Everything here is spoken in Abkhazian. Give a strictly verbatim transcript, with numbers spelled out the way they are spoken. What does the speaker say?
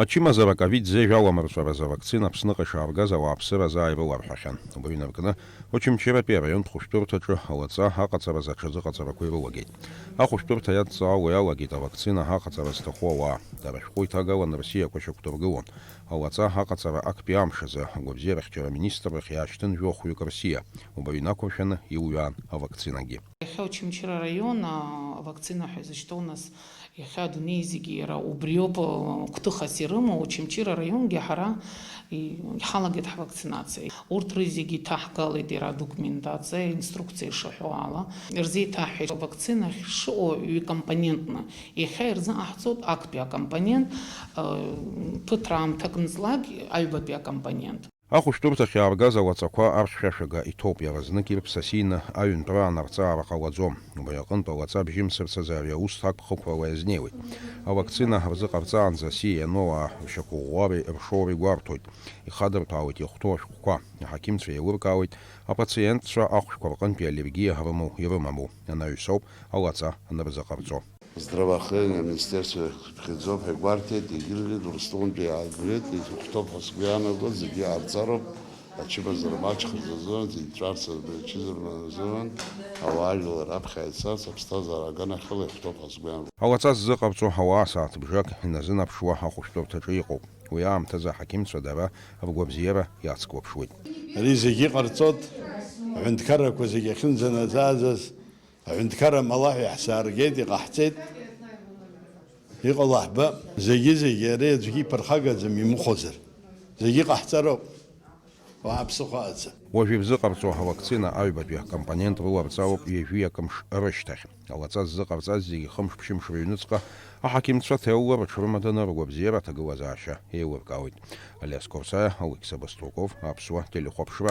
Ачымазара ковид зежә аламырҵәаразы авакцина Аԥсныҟа ишааргаз ауааԥсыра азааирыла рҳәахьан. Убри инаркны, Очамчыратәи араионтә хәышәтәырҭаҿы алаҵа аҟаҵаразы аҽазыҟаҵарақәа ирылагеит. Ахәышәтәырҭа иадҵаауа иалагеит авакцина аҟаҵара зҭаху ауаа. Дара ашәҟәы иҭагаланы Россиақәа шьақәдыргылон. Алаҵа аҟаҵара актәи амш азы агәабзиарахьчара аминистррахь иаашьҭын жәохәҩык Россиа. Убаҩ инақәыршәаны иуҩаан авакцинагьы. Иахьа Очамчыра араион, а, авакцина ҳәа изышьҭоу, нас, иахьа адунеи зегьы иара убриоуп, а, гәҭыхас ирымоу. Очамчыра араионгьы ҳара и-, иҳалагеит ҳвакцинациа. Урҭ рызегьы иҭаҳгалеит иара адокументациа, инструкциа ишаҳәо ала. Ирзеиҭаҳҳәеит, авакцина ахь шыҟоу ҩкомпонентны. Иахьа ирзыҟаҳҵоит актәи акомпонент, а, ԥыҭраамҭак нҵлак аҩбатәи акомпонент. Ахәышәтәырҭахь иааргаз алаҵақәа архьшәашәага иҭоуп, иаразнак ирԥсасины аҩынтәра анарҵаара ҟалаӡом. Убри аҟынтә алаҵа бжьымсырц азы ари аус ҭакԥхықәрала иазнеиуеит. Авакцина ҳарзыҟарҵаанӡа асиа иану ауаа ршьақәыӷәӷәареи ршоуреи гәарҭоит, ихадырҭәаауеит иахәҭоу ашәҟәқәа, аҳақьымцәа еилыркаауеит апациентцәа ахәшәқәа рҟынтәи аллергиа рымоу ирымаму, анаҩс ауп алаҵа анырзыҟарҵо. Здравоохранение аминистерство иԥхьаӡоуп ҳәа игәарҭеит, егьырҭгьы Урыстәылантәи иаадгылеит, ихәҭоуп ҳәа сгәы иаанагоит, зегьы иҟарҵароуп, ачымазара маҷхаӡаӡом, зегь ҵәарц азы, ачымазара азы, ауаажәлар раԥхьа ицарц, аԥсҭазаара аганахьала ихәҭоуп ҳәа сгәы иаанагоит. Алаҵа ззыҟарҵо ауаа сааҭ бжак иназынаԥшуа ахәышәтәырҭаҿы иҟоуп. Уи аамҭазы аҳақьымцәа дара ргәабзиара иацклаԥшуеит. Ари зегьы иҟарҵоит, аҳәынҭқаррақәа зегьы ахьынӡанаӡааӡаз, Аҳәынҭқарра амалаҳәа иаҳзааргеит, иҟаҳҵеит. Иҟало ҳбап. Зегьы-зегьы ари аӡәгьы иԥырхагаӡам имыхәозар. Зегьы ҟаҳҵароуп. Уаҳа ԥсыхәа ыҟаӡам. Уажә ирзыҟарҵо авакцина аҩбатәи акомпонент рыларҵароуп ҩажәи акы мш рышьҭахь. Алаҵа ззыҟарҵаз зегьы хымш-ԥшьымш рыҩныҵҟа аҳақьымцәа ҭелла рыҽрымаданы ргәабзиара аҭагылазаашьа еилыркаауеит. Алиас Қорсаиа, Алықьса Баструков, Аԥсуа телехәаԥшра.